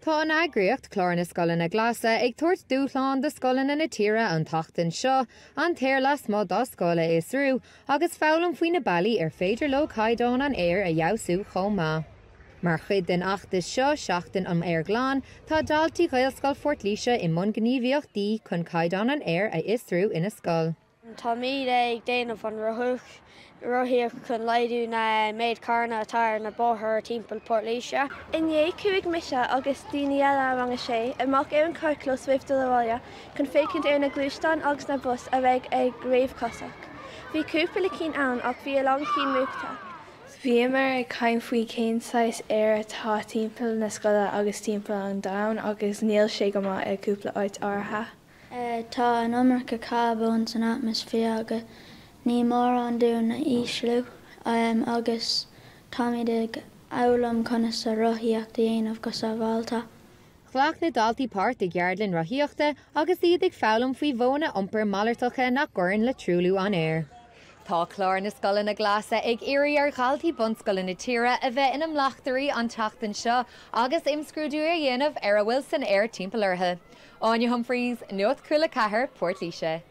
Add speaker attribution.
Speaker 1: Tá an eagraíocht, Clár na Scoileanna Glasa, ag tabhairt dúshlán do scoileanna na tíre an tseachtain seo an t-aer lasmuigh dá scoil a fhiosrú agus foghlaim faoi na bealaí ar féidir leo caighdeán an aeir a fheabhsú chomh maith. Mar chuid den fheachtas seo, Seachtain um Aer Glan, tá daltaí Ghaelscoil Phort Laoise i mbun gníomhaíochtaí chun caighdeán an aeir a fhiosrú ina scoil.
Speaker 2: Táimid ag déanamh an rothaíocht chun laghdú na méid carranna atá ar na bóithre timpeall Port Laoise.
Speaker 3: Inné chuaigh mise agus daoine eile i rang a sé amach ar an carrchlós roimh dul abhaile chun féachaint ar na gluaisteáin agus na bus a bheidh ag réamhchosach. Bhí cúpla cinn ann ach bhí a lán cinn múchta.
Speaker 4: Bhíomar ag caint faoi cén saghas aeir atá timpeall na scoile agus timpeall an domhain agus níl sé go maith i gcúpla áit áirithe.
Speaker 5: Tá an iomarca carbóin san atmaisféar agus ní mórán dúinn a ísliú agus táimid ag foghlaim conas a rothaíocht a dhéanamh go sábháilte.
Speaker 1: Ghlac na daltaí páirt i gceardlann rothaíochta agus iad ag foghlaim faoi mhodhanna iompair malartacha nach gcuireann le truailliú an aeir. Tá Clár na Scoileanna Glasa ag iarraidh ar dhaltaí bunscoile na tíre a bheith ina mbleachtairí an tseachtain seo agus imscrúdú a dhéanamh ar a bhfuil san aer timpeall orthu. Áine Humphreys, Nuacht Cúla 4, Port Laoise.